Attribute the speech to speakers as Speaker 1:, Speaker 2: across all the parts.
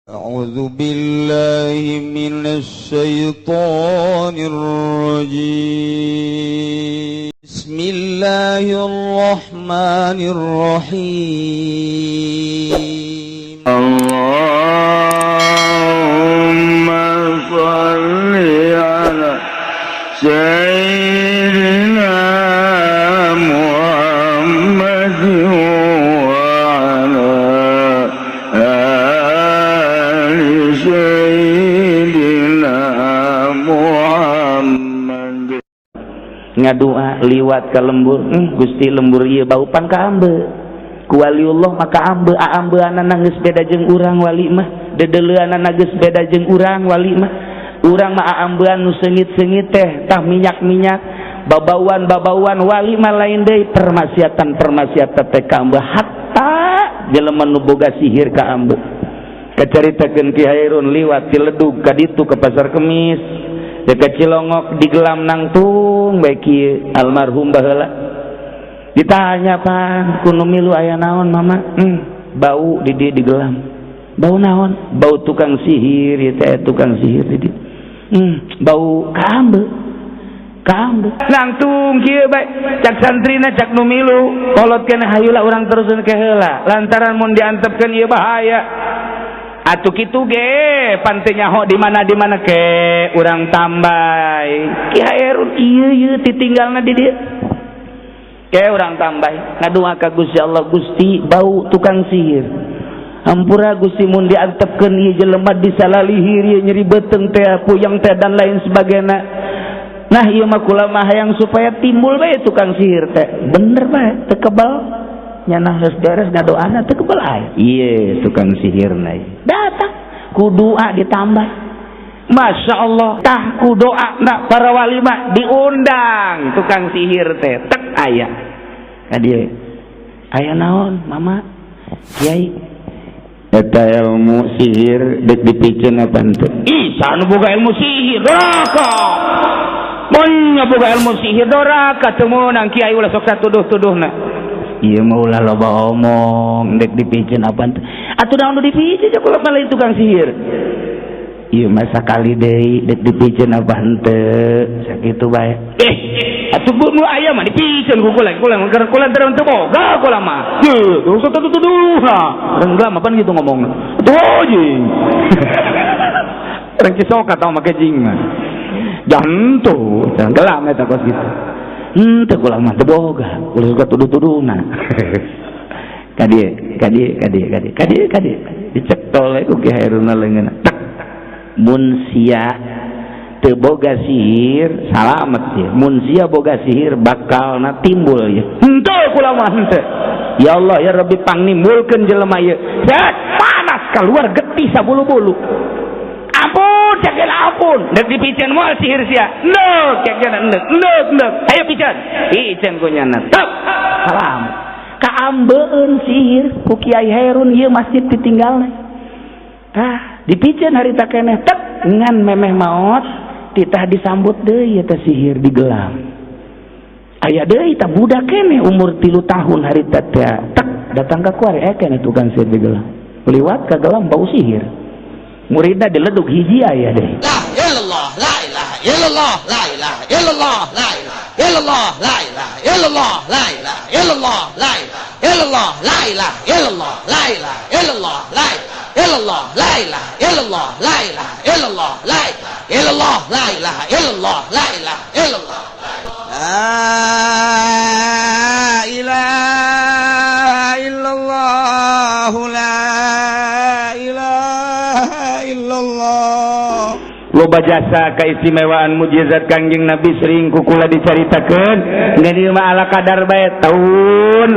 Speaker 1: أعوذ بالله من الشيطان الرجيم. بسم الله الرحمن الرحيم.
Speaker 2: اللهم صل على سيدنا محمد وعلى آل سيدنا محمد.
Speaker 3: Ngadua liwat ke lembur, Gusti, lembur ieu bau pan kaambe ku waliullah maka ambe aambeanana geus beda jeung urang. Wali mah dedeleuanana geus beda jeung urang. Wali mah, urang mah aambean nu seungit-seungit teh, tah minyak-minyak, babauan-babauan. Wali mah lain deui, permaksiatan-permaksiatan teh kaambe, hatta jelema nu boga sihir kaambe. Kacaritakeun Ki Hairun liwat Ciledug ka ditu ke Pasar Kemis dekat Cilongok, digelam nangtung bae kieu almarhum baheula. Ditanya, "Pan ku nu milu aya naon, Mama?" Bau di dieu digelam." "Bau naon?" "Bau tukang sihir ieu teh, tukang sihir di dieu." Bau kaambe, kaambe nangtung kieu bae. Cak santrina, cak nu milu, "Kolot keneh, hayulah urang teruskeun ke heula, lantaran mun diantepkeun ieu bahaya." Atuh kitu ge pan teu nyaho di mana di mana ke urang tambay. Ki Hairun ieu ieu titinggalna di dieu ke urang tambay, ngadua ka Gusti Allah, "Gusti, bau tukang sihir, hampura Gusti, mun diantepkeun ieu jelema disalalihir ieu nyeri beuteung teh, puyeng teh, dan lain sebagainya. Nah, ieu mah kula mah hayang supaya timbul bae tukang sihir teh." Bener bae, teu kebal nyana, geus beres ngadoana teu kebal aya ieu tukang sihirna datang ku doa ditambah. Masya Allah, tah ku doa nak para wali mah diundang tukang sihir teh, tek aya ka dieu. "Aya naon, Mama?" "Kiai, eta ilmu sihir dek dipiceun apa henteu?" "Ih, saha nu boga ilmu sihir? Doraka. Mun boga ilmu sihir doraka, teu meunang. Kiai ulah sok satuduh-tuduhna. Ieu mah ulah loba omong, dek dipiceun apa henteu?" "Atuh naon nu dipiceun? Kula mah lain tukang sihir. Ieu mah sakali deui, dek dipiceun apa henteu?" Sakitu bae. "Eh, atuh bu nu aya mah dipiceun ku kula. Kula keur kula teu teu boga kula mah. Ye, usah tuduh-tuduh nah." Renggelam apa gitu ngomong. Tuh jing. Orang Cisoka tau make jing mah. Jangan jangan gelam eta kos gitu. Henteu, kula mah teu boga. Ulah suka tuduh-tuduhna. Ka dieu, ka dieu, ka dieu, ka dieu, ka dieu, ka dieu. Dicetol we ku Ki Hairuna leungeunna. Tek. Mun sia teu boga sihir, salamet ya. Mun sia boga sihir, bakalna timbul ya. "Henteu, kula mah henteu. Ya Allah, ya Rabbi, pangnimbulkeun jelema ieu." Set, panas keluar getih sabulu-bulu. "Ampun," cek, "ampun. Dek dipiceun moal sihir sia?" "Endek," cek jana, "endek, endek, endek. Ayo piceun." Piceun ku nyana. Tek. Salam. Kaambeun sihir ku Kiai Hairun ieu masjid ditinggalna. Tah, dipiceun harita keneh, tek, ngan memeh maot titah disambut deui eta sihir di gelam. Aya deui tah budak keneh umur 3 tahun harita teh, tek datang ka kuari, aya keneh tukang sihir di gelam. Liwat ka gelam bau sihir. Muridna diledug hiji aya deh.
Speaker 1: La illallah, la ilaha illallah, la ilaha illallah, la ilaha illallah, la ilaha illallah, la ilaha illallah, la ilaha illallah, la ilaha illallah, la ilaha illallah, la ilaha illallah, la ilaha illallah, la ilaha illallah, la ilaha illallah, la ilaha illallah, la ilaha illallah, la ilaha illallah, la ilaha illallah.
Speaker 3: Loba jasa keistimewaan mujizat Kangjeng Nabi sering kukula dicaritakeun. Ngan ieu mah ala kadar bae. Tahun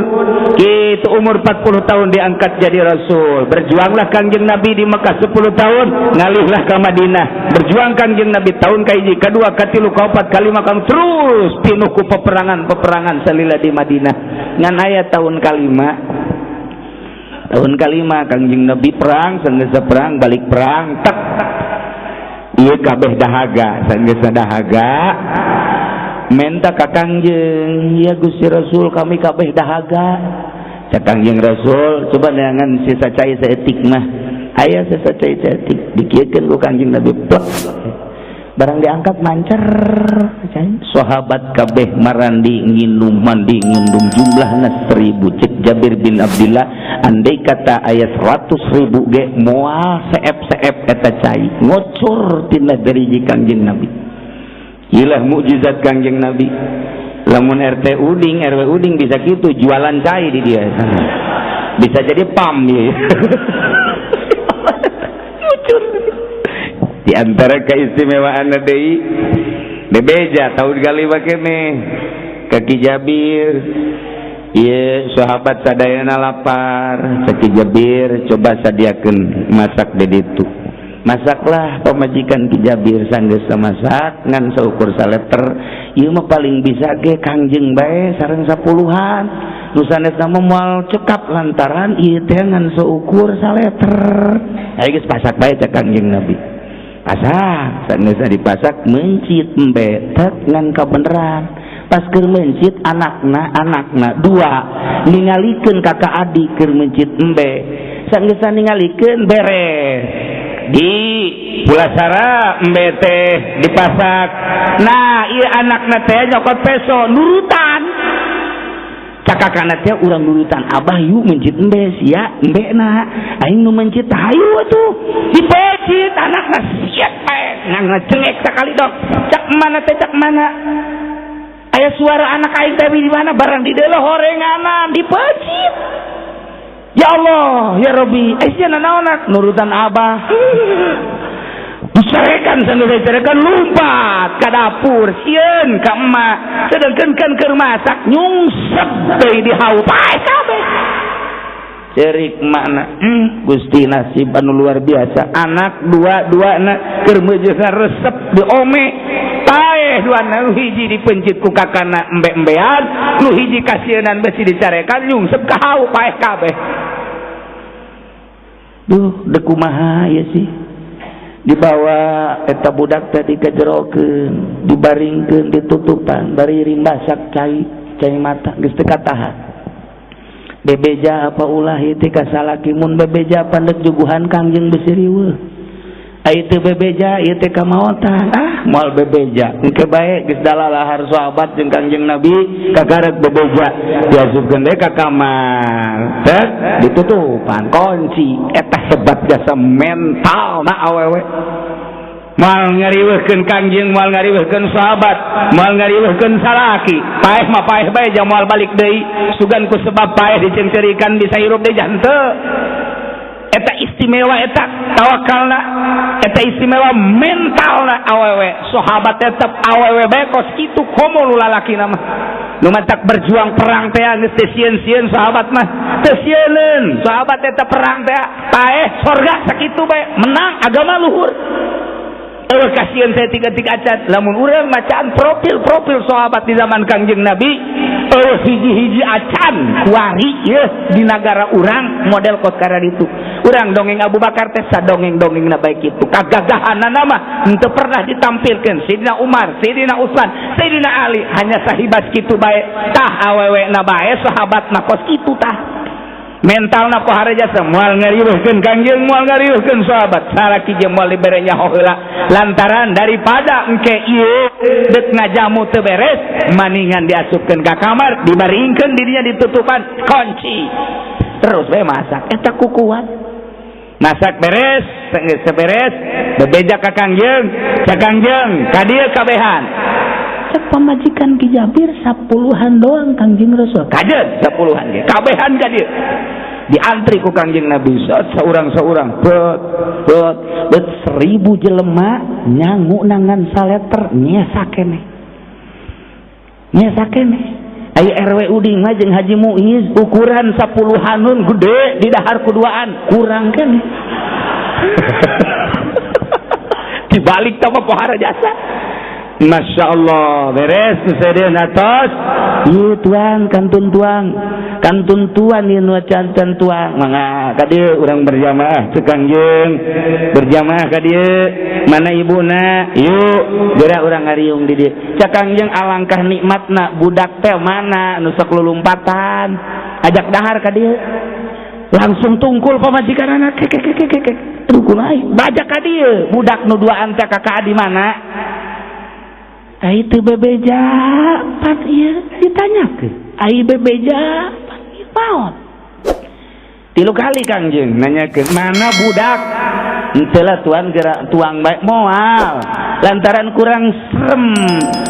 Speaker 3: kitu umur 40 tahun diangkat jadi rasul. Berjuanglah Kangjeng Nabi di Mekah 10 tahun, ngalihlah ke Madinah. Berjuang Kangjeng Nabi tahun kahiji, kadua, katilu, kaopat, kalima, kam terus pinuh ku peperangan-peperangan salila di Madinah. Ngan aya tahun kalima, tahun kalima Kangjeng Nabi perang, sanggeus perang balik perang, tek ieu kabeh dahaga. Sanggeus dahaga menta ka Kangjeng, "Ya Gusti Rasul, kami kabeh dahaga." Cak Kangjeng Rasul, "Coba jangan sisa cai saeutik mah." Aya sesa cai cetik dikieukeun ku Kangjeng Nabi, plek. Barang diangkat mancer cai. Sahabat kabeh marandi nginum, mandi nginum, jumlahna 1000. Cek Jabir bin Abdullah, andai kata aya 100.000 ge moal seep-seep eta cai, ngocor tina deriji Kangjeng Nabi. Ilah mukjizat Kangjeng Nabi. Lamun RT Uding, RW Uding bisa gitu jualan cai di dia, bisa jadi pam ya. Ngucur. Di antara keistimewaan deui, bebeja tahun kali kene ka Ki Jabir. Ieu sahabat sadayana lapar. Cek Ki Jabir, coba sadiakeun masak di ditu. Masaklah pamajikan Ki Jabir. Sanggeus masak ngan saukur saleter. Ieu mah paling bisa ge Kangjeng bae sareng sapuluhan, nu sanesna mah moal cekap lantaran ieu teh ngan saukur saleter. Ayo geus pasak bae, cek Kangjeng Nabi. Pasak. Sanggeus dipasak, mencit embe tek, ngan kabeneran pas keur mencit anakna, anakna dua ningalikeun kakak adik keur mencit embe. Sanggeus ningalikeun, beres di pulasara, embe teh dipasak. Nah, ieu anakna teh nyokot peso, nurutan cakakana teh, "Urang nurutan abah yuk, mencit embe sia, embe na aing nu mencit, hayu atuh." Dipecit anakna, siap bae ngan ngecengek sakali dok. Cak mana teh, cak mana aya suara anak aing teh di mana? Barang di deuleu horenganan dipecit. Ya Allah, ya Rabbi, eh sia nanaonak? Nurutan abah. Dicarekan, sambil dicarekan lompat ke dapur, sieun ka emak. Sedangkan kan keur masak, nyungsep deui di hau, paeh kabeh. Cerik makna, Gusti, nasib anu luar biasa. Anak dua dua anak keur meujeuhna resep diome, paeh dua. Nu hiji dipencit ku kakana embe-embean, nu hiji kasieunan besi dicarekan, nyungsep ka hau, paeh kabeh. Duh, dek kumaha ya sih? Dibawa eta budak tadi kajerokeun, dibaringkeun, ditutupan, bari rimbasak cai cai mata geus teu katahan. Bebeja apa ulah ieu teh ka salaki? Mun bebeja pandek juguhan Kangjeng besi riweuh. Ai teu bebeja ieu teh kamaotan. Ah, moal bebeja engke bae, geus dalalahar sahabat jeung Kangjeng Nabi, kagarek bebeja. Diasupkeun deui ka kamar, tek, ditutupan kunci. Eta hebat jasa mental na awewe. Moal ngariweuhkeun Kangjeng, moal ngariweuhkeun sahabat, moal ngariweuhkeun salaki. Paeh mah paeh bae, jang moal balik deui. Sugan ku sebab paeh diceungceurikan bisa hirup deui henteu. Eta istimewa, eta tawakalna, eta istimewa mentalna awewe. Sahabat tetep awewe bae kos kitu, komo nu lalaki mah nu matak berjuang perang teh geus teu sieun-sieun. Sahabat mah teu sieuneun. Sahabat eta perang teh paeh sorga, sakitu bae, menang agama luhur. Eueuh kasihan saya tiga-tiga acan. Lamun urang macaan profil-profil sahabat di zaman Kangjeng Nabi, eueuh hiji-hiji acan kuari yeuh di nagara urang model kos itu. Urang dongeng Abu Bakar teh sadongeng-dongengna bae kitu. Kagagahanana mah henteu pernah ditampilkeun. Sayyidina Umar, Sayyidina Utsman, Sayyidina Ali hanya sahibas kitu bae. Tah, awewe na bae sahabatna kos kitu tah. Mentalna pohara jasa, moal ngariweuhkeun Kangjeng, moal ngariweuhkeun sahabat. Salaki jeung moal dibere nyaho heula lantaran daripada engke ieu deuk ngajamu teu beres, maningan diasupkeun ka kamar, dibaringkeun dirinya, ditutupan kunci, terus we masak. Eta ku kuat masak beres. Geus beres, bebeja ka Kangjeng. Cak Kangjeng, "Ka dieu kabehan." Cek pamajikan Ki Jabir, "Sapuluhan doang, Kangjeng Rasul." "Kajen sapuluhan ge kabehan ka dieu." Diantri ku Kangjeng Nabi seorang-seorang, bet bet bet, 1000 jelema nyangu nangan saleter, nyesa keneh, nyesa keneh. Ai RW Uding mah jeung Haji Muiz ukuran sapuluhanun gede di dahar kuduaan, kurang keneh. Dibalik sama pohara jasa. Masya Allah, beres sedeun atos. Ieu tuang kantun, tuang kantun, tuan ieu nu cancan, tuang. Mangga ka dieu urang berjamaah, cek Kangjeng. Berjamaah ka dieu. Mana ibuna? Yuk geura urang ngariung di dieu. Cek Kangjeng, alangkah nikmatna budak teh mana nu sok lulumpatan, ajak dahar ka dieu. Langsung tungkul pamajikan anak kek. Aduh kumaha bajak ka dieu budak nu duaan teh kakak di mana? Ai teu bebeja pan ieu ditanyakeun. Ai bebeja pan ieu maot. Tilu kali Kangjeng nanyakeun mana budak? Henteu lah tuan gerak tuang bae moal. Lantaran kurang serem,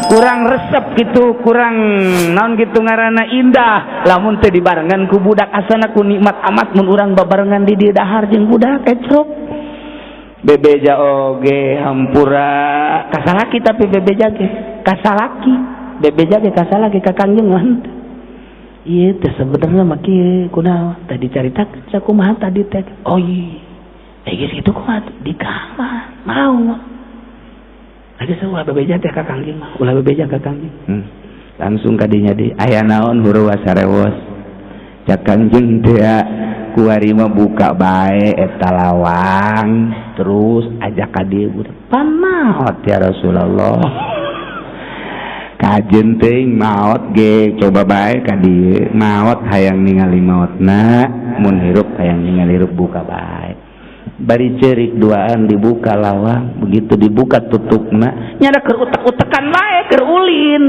Speaker 3: kurang resep gitu, kurang naon gitu ngaranna indah. Lamun teu dibarengan ku budak asana ku nikmat amat mun urang babarengan di dieu dahar jeung budak ecrok. Bebeja oge hampura kasalaki tapi bebeja ge kasalaki. Bebeja ge kasalaki ka Kangjeng mah henteu. Ieu teh sebenarnya mah kieu kunaon tadi caritakeun sakumaha tadi teh. Oh iya. Geus kitu kumaha di kamar mau. Lagi ulah bebeja teh ka Kangjeng mah, ulah bebeja ka Kangjeng. Langsung kadinya di aya naon huruwa sarewos. Cak Kangjeng teh kuari mah buka bae eta lawang, terus ajak ka dieu budak. Pan maot ya Rasulullah. Kajen teuing maot ge coba bae ka dieu, maot hayang ningali maotna, mun hirup hayang ningali hirup buka bae. Bari cerik duaan dibuka lawang, begitu dibuka tutupna nyada keur utek-utekan bae keur ulin.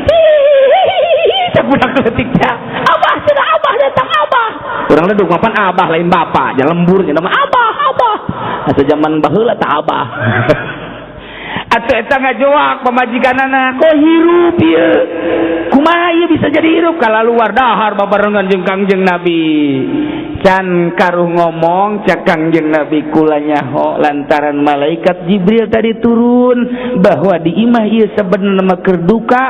Speaker 3: Hihihi budak leutik teh abah cenah abah datang abah. Urang ledug mapan abah lain bapak, nya lembur nya mah abah abah. Asa zaman baheula tah abah. Atuh eta ngajoak pamajikanana, kok hirup ieu? Kumaha ieu bisa jadi hirup kalaluar dahar babarengan jeung Kangjeng Nabi. Can karuh ngomong cak Kangjeng Nabi kula nyaho lantaran malaikat Jibril tadi turun bahwa di imah ieu sebenarnya mah keur duka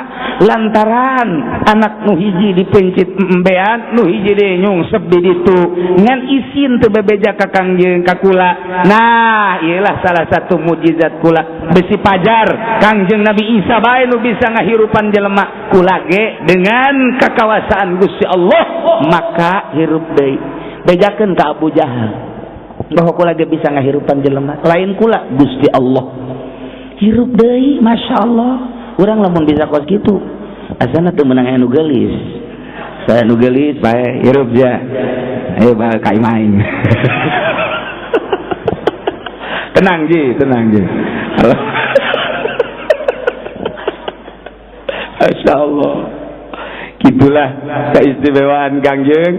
Speaker 3: lantaran anak nu hiji dipencit embean nu hiji deui nyungsep di ditu ngan isin teu bebeja ka Kangjeng ka kula. Nah, ieulah salah satu mukjizat kula besi pajar Kangjeng Nabi Isa bae nu bisa ngahirupan jelema kula ge dengan kakawasaan Gusti Allah maka hirup deui. Bejakeun ka Abu Jahal bahwa kula ge bisa ngahirupan jelema lain kula Gusti Allah hirup deui. Masya Allah, urang lamun bisa kos kitu asana teu meunang anu geulis, saya nu geulis bae hirup ja ayo bae ka imah aing. Tenang ji, tenang ji. Masya Allah, gitulah keistimewaan Kangjeng.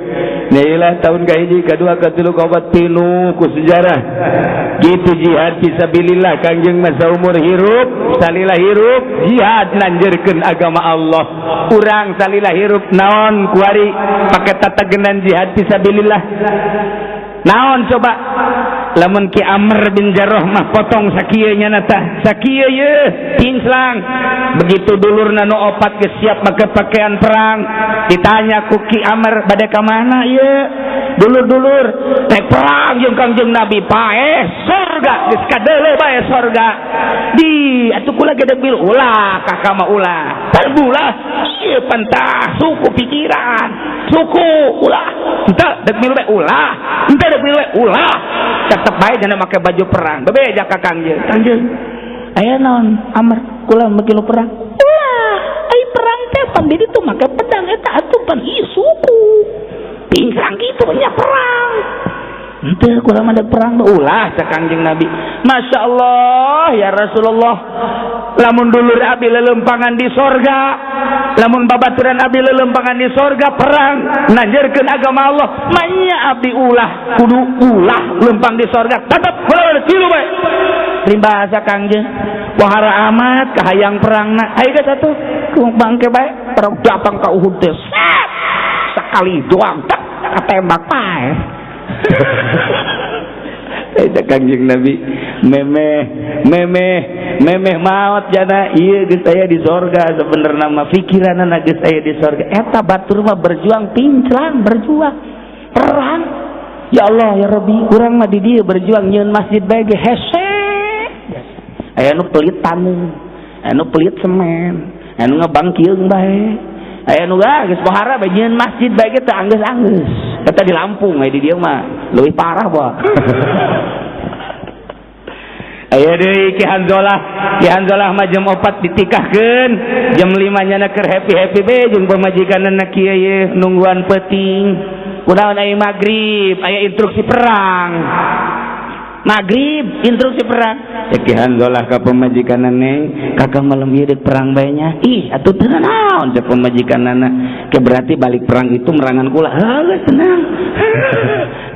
Speaker 3: Nailah tahun kahiji, kedua, ketilu, kaopat, tinu ku sejarah. Gitu jihad fisabilillah Kangjeng masa umur hirup, salila hirup jihad nanjerkeun agama Allah. Urang salila hirup naon kuari pake tatagenan jihad fisabilillah. Naon coba? Lamun Ki Amr bin Jarrah mah potong sakieu nya tah, sakieu ye pingslang. Begitu dulurna nu opat geus siap make pakaian perang, ditanya ku Ki Amr bade ka mana ieu? Dulur-dulur rek perang jeung Kangjeng Nabi paeh surga geus kadeuleu bae surga. Di atuh kula ge deuk ulah kakak mah ulah. Terbulah ieu pentah suku pikiran, suku ulah. Henteu deuk milu bae ulah, henteu deuk milu bae ulah. Tetep bae jana make baju perang. Bebeja ka Kangjeng. Kangjeng, aya naon Amr kula make lu perang. Ulah, ai perang teh pan di ditu make pedang eta atuh pan ieu suku. Pingsang kitu nya perang. Henteu kula mah deuk perang ulah cak Kangjeng Nabi. Masya Allah ya Rasulullah. Lamun dulur abdi lelempangan di sorga, lamun babaturan abdi lelempangan di sorga perang nanjerkeun agama Allah, manya abdi ulah kudu ulah lempang di sorga tetep kula tilu bae. Rimbasa Kangjeng wahara amat kahayang perangna. Ayo geus atuh bangke bae perang datang ka Uhud teh sekali doang tak ketembak pae. Eta Kangjeng Nabi memeh memeh memeh maot jana ieu geus aya di sorga sebenarna mah pikiranna geus aya di sorga. Eta batur mah berjuang pinclang berjuang perang. Ya Allah ya Rabbi, urang mah di dieu berjuang nyieun masjid bae ge hese. Aya nu pelit taneuh, aya nu pelit semen, aya nu ngebangkieung bae, aya nu geus pohara bae nyieun masjid bae ge teu anggeus-anggeus. Eta di Lampung aya di dieu mah leuwih parah boh. Aya deui Ki Hanzolah, Ki Hanzolah mah jam 4 ditikahkeun, jam 5 nyana keur happy-happy be jeung pamajikanna kieu ye nungguan peuting. Kunaon aya magrib, aya instruksi perang. Magrib instruksi perang. Cek Ki Hanzalah ka pamajikanna, "Neng, kakak malam ieu deuk perang bae nya." "Ih, atuh teu naon," cek pamajikanna. Ke berarti balik perang itu merangan kula. Heuh, tenang.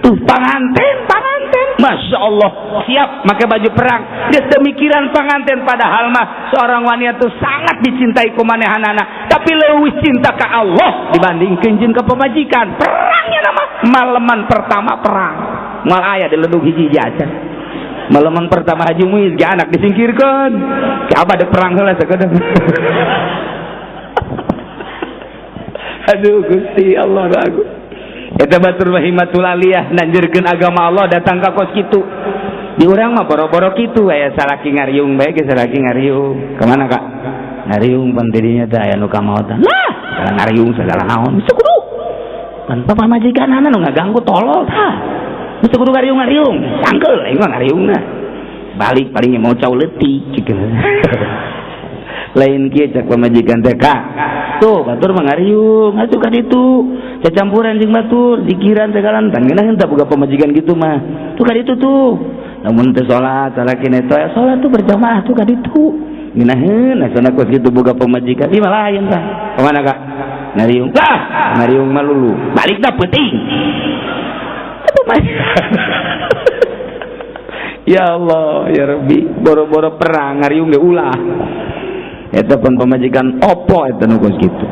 Speaker 3: Tuh panganten, panganten. Masya Allah, siap pakai baju perang. Geus teu mikiran panganten, padahal mah seorang wanita tuh sangat dicintai ku manehanana, tapi leuwih cinta ka Allah dibandingkeun jeung ka pamajikan. Perangnya nama malaman pertama perang. Moal aya di ledug hiji acan. Malaman pertama Haji Muiz ge anak disingkirkeun. Ki abah dek perang heula sakedeung. Aduh Gusti Allah aku. Eta batur himatul aliyah nanjurkeun agama Allah datang ka kos kitu. Di urang mah boro-boro kitu aya salaki ngariung bae ge salaki ngariung. Kemana Kak? Ngariung pan tidinya teh aya nu kamaotan. Lah, segala ngariung segala naon. Geus kudu. Pan pamajikanana nu ngaganggu tolol tah. Geus kudu ngariung-ngariung. Sangkeul aing mah ngariungna. Balik paling mau cau leutik cik. Lain kieu cak pamajikan teh Kak. Tuh batur mah ngariung atuh ka ditu. Cacampuran jeung batur, zikiran segala tan ngeunaheun tah boga pamajikan gitu mah. Tuh ka ditu tuh. Lamun teu salat, salaki eta ya salat tuh berjamaah tuh ka ditu. Ngeunaheun asana kos kitu boga pamajikan. Ieu mah lain tah. Kemana Kak? Ngariung. Lah, ngariung mah lulu. Balikna peuting. Ya Allah, ya Rabbi, boro-boro perang ngariung ge ulah. Eta pun pamajikan opo eta nu kos kitu.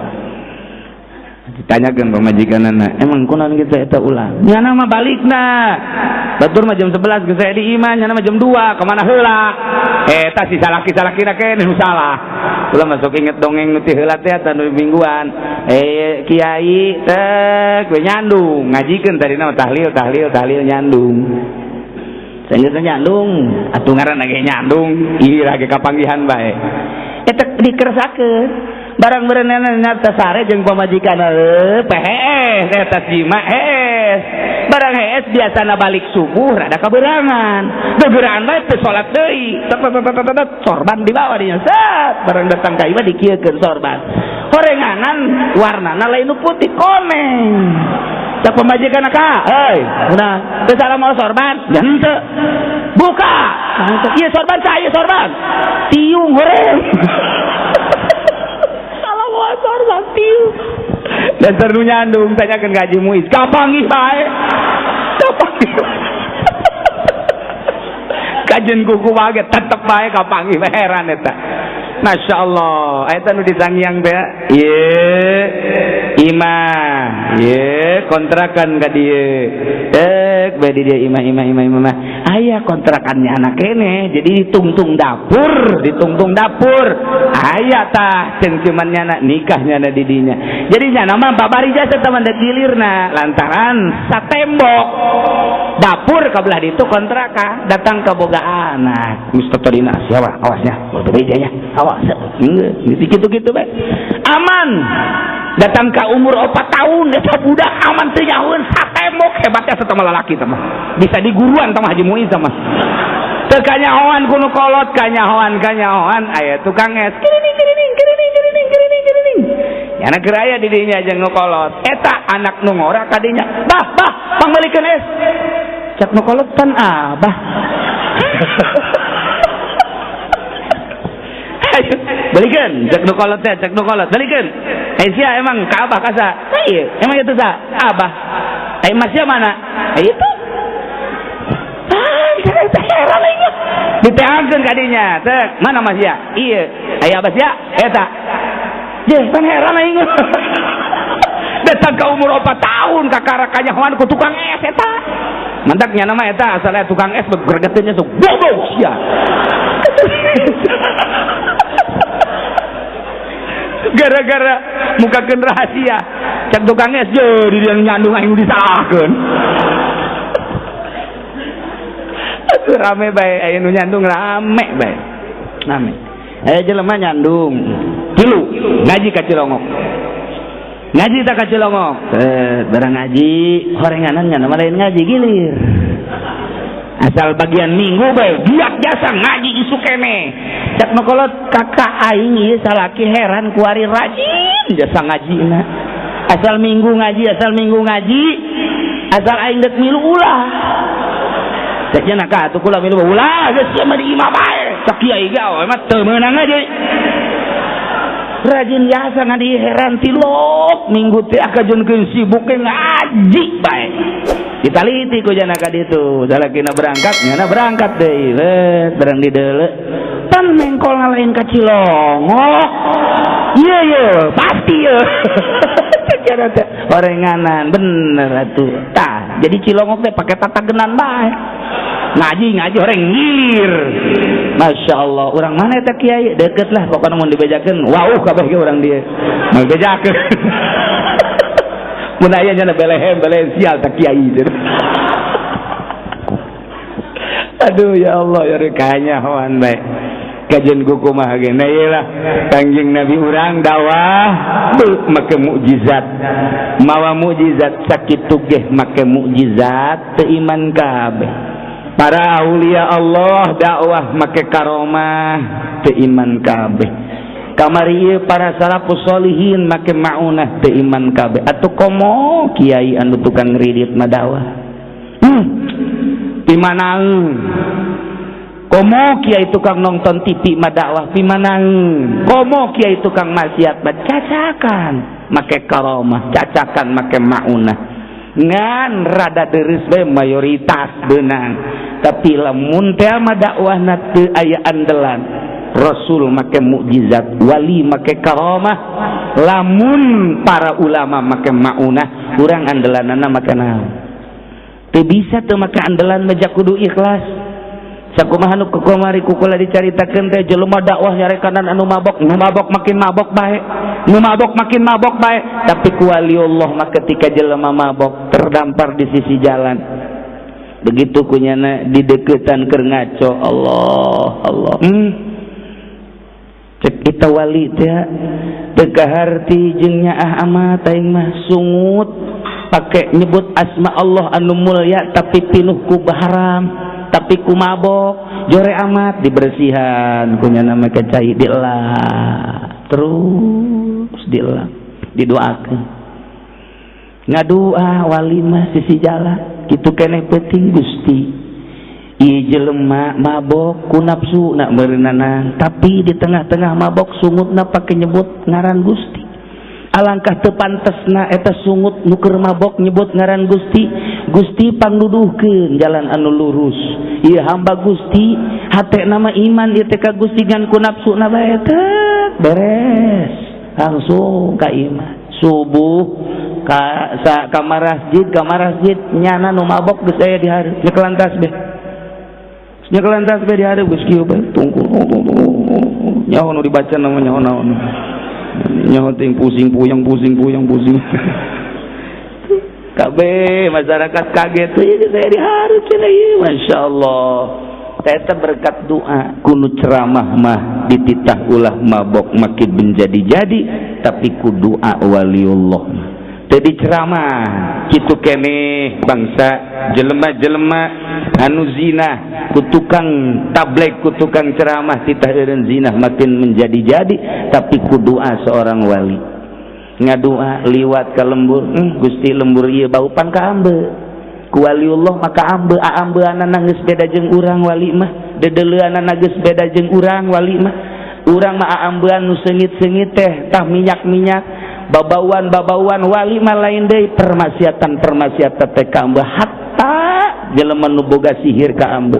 Speaker 3: Ditanyakeun pamajikanana, emang kunaon kitu eta ulah? Nyana mah balikna. Batur mah jam 11 geus aya di imah, nyana mah jam 2, kemana heula? Eta si salaki-salakina keneh nu salah. Ulah masuk inget dongeng nu ti heula teh eta nu mingguan. Kiai teh we nyandung, ngajikeun tadina mah tahlil tahlil tahlil nyandung. Sanggeus nyandung, atuh ngaranna ge nyandung, ieu ge kapanggihan bae. Eta dikeresakeun barang berenana nyata sare jeung pamajikan pehees eta jima hees barang hees biasana balik subuh rada kaberangan gegeraan bae teu salat deui sorban dibawa dinya set barang datang ka imah dikieukeun sorban horenganan warnana lain nu putih koneng cak pamajikan ka heuy udah teu salah mau sorban henteu buka ieu sorban cah ieu sorban tiung horeng salah mau sorban tiung dasar nu nyandung tanyakeun ka Haji Muiz kapanggih bae kapanggih kajen kuku bae tetep bae kapanggih heran eta. Masya Allah, eta nu disangyang teh ieu imah, ieu kontrakan ka dieu. Dek bae di dieu imah imah imah imah. Aya kontrakannya anak kene, jadi ditungtung dapur, ditungtung dapur. Aya tah cengcuman nyana nikah nyana di dinya. Jadi nyana mah babari jasa teman dek gilirna lantaran satembok dapur ka belah ditu kontrakan datang ke boga anak. Geus tadina siapa awasnya, berbeda nya. Awas, gitu-gitu bae. Aman. Datang ke umur 4 tahun eta budak aman teu nyahoeun satembok hebatnya satama lalaki teh mah. Bisa diguruan tah Haji Muiz mah. Teu kanyahoan ku nu kolot, kanyahoan kanyahoan aya tukang es. Kirining kirining kirining kirining kirining kirining. Nyana keur aya di dinya jeung nu kolot. Eta anak nu ngora ka dinya. Bah, bah, pangmeulikeun es. Cak nu kolot pan abah. Balikan, cek nu kolot teh, cek nu kolot, balikan. Sia emang ka abah kasa. Ieu, emang itu sa? Abah. Ai masnya mana? Ai itu. Ah, heran aing mah. Diteangkeun ka dinya, cek, mana masya? Ieu. Ai abah sia? Eta. Jeh, pan heran aing mah. Datang ka umur 4 tahun kakara kanyahoan ku tukang es eta. Mantak nya nama eta asalnya tukang es gregeteunnya sok bodoh sia. Gara-gara mukakeun rahasia cek tukang es jadi dia nyandung aing disalahkeun. Atuh rame bae aya nu nyandung rame bae. Rame. Aya jelema nyandung tilu ngaji ka Cilongok. Ngaji tak ka Cilongok. Barang ngaji horenganan nya nama lain ngaji gilir. Asal bagian minggu bae giat jasa ngaji isuk kene. Cak nu kolot kakak aing ieu salaki heran kuari rajin jasa ngajina. Asal minggu ngaji, asal minggu ngaji. Asal aing dek milu ulah. Cek nya ka atuh kula milu ulah geus sia mah di imah bae. Cek kiai gawe mah teu meunang aja. Rajin jasa ngan heran tilok minggu teh akajeunkeun sibuk ge ngaji bae. Ditaliti ku jana ka ditu, salakina berangkat nyana berangkat deui, let barang di deuleu. Pan mengkol ngalain ka Cilongok. Iya iya, pasti ya. Orenganan bener atuh. Tah, jadi Cilongok teh pake tatagenan bae. Ngaji-ngaji orang ngilir. Masya Allah, orang mana eta kiai? Deket lah pokoknya mun dibejakeun, wauh kabeh ge urang dieu. Mun bejakeun. Mun aya nya belehem belehem sial teh kiai. Aduh ya Allah ya kanyahoan bae. Kajian kuku mah ge nah ieu lah Kangjeng Nabi urang dakwah make mukjizat. Mawa mukjizat sakitu ge make mukjizat teu iman kabeh. Para aulia Allah dakwah make karomah teu iman kabeh. Kamari ieu para salafus solihin make maunah teu iman kabeh. Atuh komo kiai anu tukang ngridit mah dakwah. Pimanaeun. Komo kiai tukang nonton TV mah dakwah pimanaeun. Komo kiai tukang maksiat mah cacakan make karomah, cacakan make maunah. Ngan rada deres bae mayoritas beunang. Tapi lamun teh mah dakwahna teu aya andelan. Rasul make mukjizat, wali make karomah, lamun para ulama make maunah, urang andelanana make naon? Teu bisa teu make andelan mah kudu ikhlas. Sakumaha nu kukamari kukula dicaritakeun teh jelema dakwah nyarekanan anu mabok, nu mabok makin mabok bae, nu mabok makin mabok bae, tapi ku waliullah mah ketika jelema mabok terdampar di sisi jalan. Begitu kunyana dideketan keur ngaco, Allah Allah. Cek kita wali teh teu kaharti jeung nyaah amat aing mah sungut pake nyebut asma Allah anu mulia tapi pinuh ku haram. Tapi ku mabok jore amat dibersihan kunyana make cai dielap terus dielap didoakeun ngadua wali mah sisi jalan kitu keneh penting Gusti ieu jelema mabok ku nafsu na meureunana tapi di tengah-tengah mabok sungutna pake nyebut ngaran Gusti. Alangkah teu pantesna eta sungut nu keur mabok nyebut ngaran Gusti. Gusti pangduduhkeun jalan anu lurus. Ieu hamba Gusti hatena mah iman ieu teh ka Gusti ngan ku nafsuna bae teh beres langsung ka iman. Subuh ka sa kamar masjid nyana nu mabok geus aya di hareup nyekelan tasbih. Nyekelan tasbih di hareup geus kieu bae tungku nyaho nu dibaca nama nyaho naon. Nyaho ting pusing puyeng pusing puyeng pusing. Kabeh masyarakat kaget ieu saya di hareup cenah ieu masyaallah. Eta berkat doa kunu ceramah mah dititah ulah mabok makin menjadi-jadi tapi ku doa waliullah. Tadi ceramah kitu keneh bangsa jelema-jelema anu zina ku tukang tabligh ku tukang ceramah titah eureun zina makin menjadi-jadi tapi ku doa seorang wali. Ngadua liwat ka lembur, Gusti lembur ieu bau pan ka ambe. Ku waliullah maka ambe aambeanana geus beda jeung urang wali mah, dedeleuanana geus beda jeung urang wali mah. Urang mah aambean nu seungit-seungit teh tah minyak-minyak, babauan-babauan wali mah lain deui permaksiatan-permaksiatan teh ka ambe hatta jelema nu boga sihir ka ambe.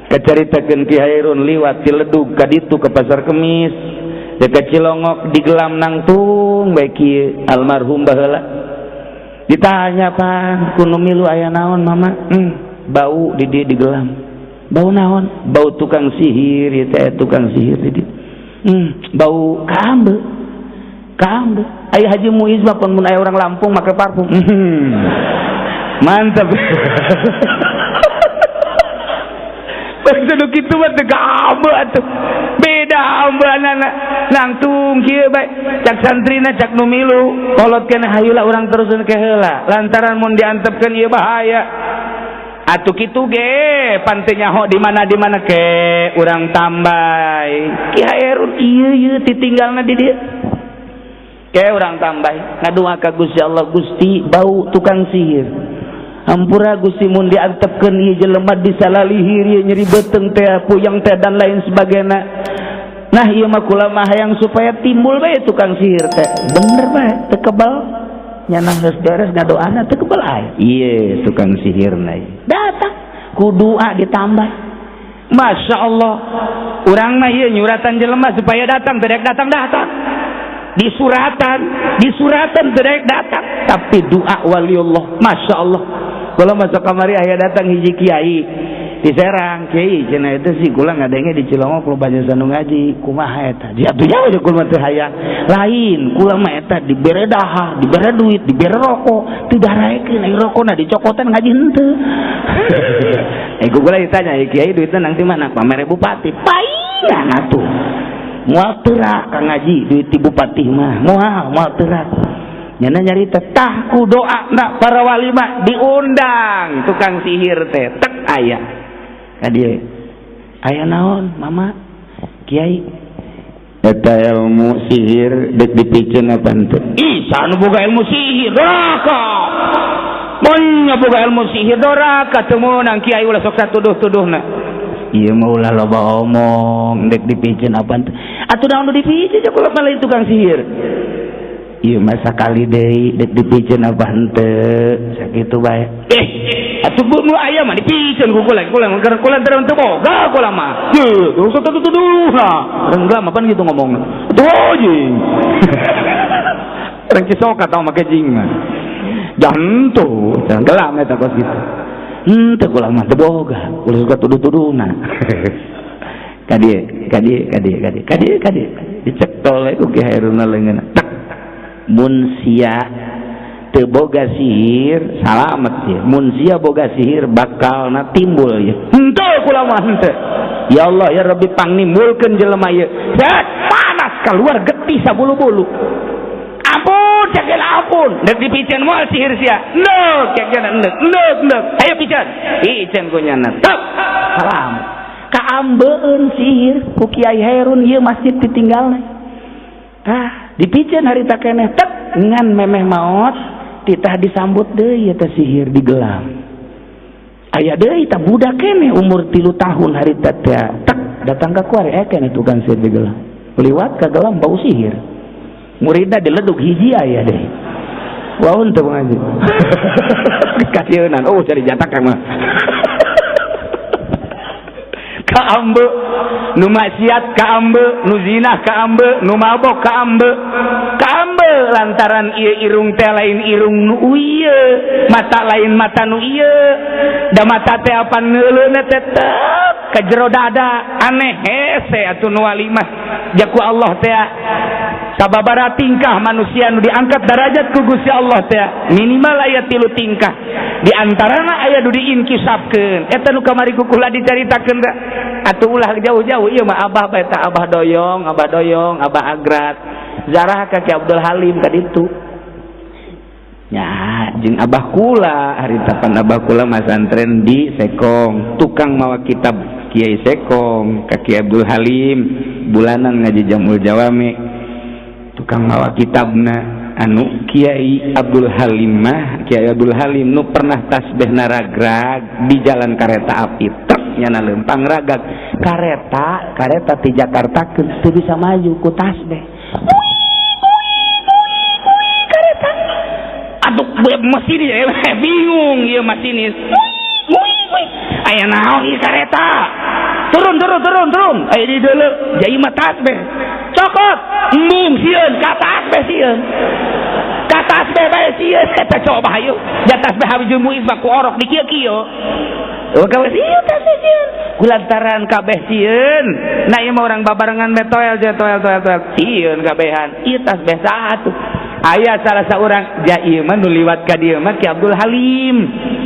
Speaker 3: Kacaritakeun Ki Hairun liwat Ciledug ka ditu ka Pasar Kemis. Dekat Cilongok digelam nangtung bae kieu almarhum baheula. Ditanya pan kuno milu aya naon mama? Bau di dieu digelam. Bau naon? Bau tukang sihir ieu teh tukang sihir di dieu. Bau ka ambe. Ka ambe. Aya Haji Muiz mah pun mun aya orang Lampung make parfum. Mantap. Bangsa nu kitu mah teu ka ambe atuh. Beda ambeanana nangtung kieu bae cak santrina cak nu milu kolot keneh hayula urang teruseun ke heula lantaran mun diantepkeun ieu bahaya atuh kitu ge pan teu nyaho di mana ke urang tambay Ki Hairun ieu ieu titinggalna di dieu ke urang tambay ngadua ka Gusti Allah Gusti bau tukang sihir. Hampura Gusti mun diantepkeun ieu jelema disalalihir ieu nyeri beuteung teh, puyeng teh, dan lain sebagainya. Nah, ieu mah kula mah hayang supaya timbul bae tukang sihir teh. Bener bae teu kebal, nyana geus beres ngadoana teu kebal aya. Ieu tukang sihirna datang ku doa ditambah. Masya Allah, urang mah ieu nyuratan jelema supaya datang, teu datang datang. Disuratan, disuratan teu datang. Tapi doa waliullah, Masya Allah. Kalau masuk kamari aya datang hiji kiai di Serang, kiai cenah itu sih kula ngadenge di Cilongok loba jasa nu ngaji, kumaha eta? Dia atuh jauh kula mah teu hayang. Lain, kula mah eta dibere dahar, dibere duit, dibere rokok, teu daraekeun ai rokona dicokotan ngaji henteu. Eh, kula ditanya, kiai duitna nang di mana? Pamere bupati. Paingan atuh. Moal teurak ka ngaji duit ti bupati mah. Moal, moal teurak. Nyana nyarita tah ku doa nak para wali mah diundang tukang sihir teh tek aya ka dieu. Aya naon mama kiai? Eta ilmu sihir dek dipiceun apa henteu? Ih, saha nu boga ilmu sihir? Doraka. Mun boga ilmu sihir doraka teu meunang kiai, ulah sok satuduh-tuduhna. Ieu mah ulah loba omong, dek dipiceun apa henteu? Atuh naon nu dipiceun kula mah lain tukang sihir. Ieu mah sakali deui, dek dipiceun apa henteu? Sakitu bae. Eh, atuh bu nu aya mah dipiceun ku kula, kula keur kula teu teu boga kula mah. Ye, terus tuduh nah. Urang mah pan gitu ngomong. Atuh jeung. Urang Cisoka tau make jing mah. Jantu, jangan gelam eta kos kitu. Henteu, kula mah teu boga, ulah suka tuduh-tuduhna. Ka dieu, ka dieu, ka dieu, ka dieu, ka dieu, ka dieu. Dicekol we ku Ki Hairuna leungeunna. Tek. Mun sia teu boga sihir salamet ya, mun sia boga sihir bakalna timbul ya. Henteu, kula mah henteu. Ya Allah ya Rabbi, pangnimbulkeun jelema ieu. Set, panas keluar getih sabulu-bulu. Ampun cek, ampun, dek dipiceun moal sihir sia? Endek cek jana, endek, endek, endek, ayo piceun, piceun ku nyana, tek, salam. Kaambeun sihir ku Kiai Herun ieu masjid ditinggalna. Tah, dipiceun harita keneh, tek, ngan memeh maot titah disambut deui eta sihir di gelam. Aya deui tah budak keneh umur 3 tahun harita teh, tek, datang ka kuari, aya keneh tukang sihir di gelam. Liwat ka gelam bau sihir, muridna dileduk hiji aya deh. Wah, untuk ngaji kasieunan, oh cari jatak mah. Kaambe nu maksiat, kaambe nu zina, kaambe nu mabok, kaambe, kaambe lantaran ieu irung teh lain irung nu ieu, mata lain mata nu ieu, da mata teh apa neuleuna tetep ka jero dada. Aneh hese atuh nu wali mah. Jaku Allah teh sababara tingkah manusia nu diangkat derajat ku Gusti Allah teh minimal aya tilu tingkah, di antarana aya nu diinkisafkeun. Eta nu kamari ku kula dicaritakeun teh. Atuh ulah jauh-jauh, ieu mah abah bae tah, Abah Doyong, Abah Doyong, Abah Agrat zarah ka Ki Abdul Halim ka ditu nya jeung abah kula. Harita pan abah kula masantren di Sekong, tukang mawa kitab Kiai Sekong ka Kiai Abdul Halim, bulanan ngaji Jamul Jawami, tukang mawa kitabna anu Kiai Abdul Halim mah. Kiai Abdul Halim nu pernah tasbih naragrag di jalan kereta api, truk nyana lempang ragag kareta, kareta di Jakarta teu bisa maju ku tasbih. Kareta aduh masinis bingung ieu, masinis aya naon ieu kareta, turun, turun, turun, turun, aya di deuleu jai mah tasbih cokot, embung sieun ka tasbih, sieun ka tasbih bae sieun eta. Coba hayu ja tasbih habis muiz mah ku orok di kieu-kieu. Oh, kawe sieun tasbih sieun kulantaran kabeh sieun. Nah, ieu mah urang babarengan be toel je, toel, toel, toel, sieun kabehan. Ieu tasbih saha tuh? Aya salah seorang ja ieu mah nu liwat ka dieu mah Ki Abdul Halim.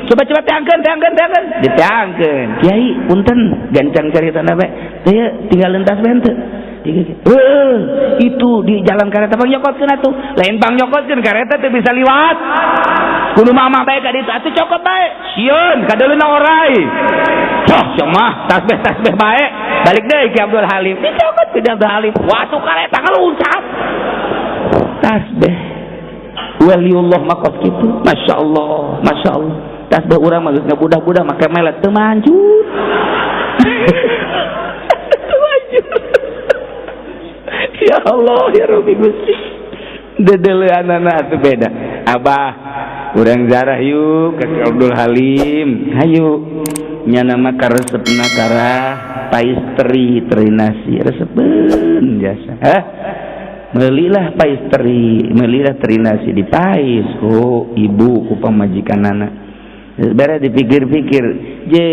Speaker 3: Coba, coba teangkeun, teangkeun, teangkeun, diteangkeun. Kiai, punten gancang caritana bae teh, tinggal tasbih henteu? Itu di jalan kereta pang nyokotkeun atuh, lain pang nyokotkeun, kereta teu bisa liwat, kudu mama bae ka ditu atuh, cokot bae, sieun kadeuleuna orai. Soh mah tasbih, tasbih bae. Balik deui Ki Abdul Halim, dicokot ku Abdul Halim, waduh, kereta ngaluncat tasbih. Waliullah makos gitu. Masya Allah, Masya Allah. Tas da urang mah geus ngabudah-budah make melet teu manjur. Teu manjur. Ya Allah ya Rabbi Gusti. Dedeleanana atuh beda. Abah urang zarah yuk ke Abdul Halim. Hayu. Nya nama karesepna karah pais teri teri nasi resepeun jasa. Hah? Melilah pais teri, melilah teri nasi di pais. Oh, ibu ku pamajikanana. Beres dipikir-pikir, je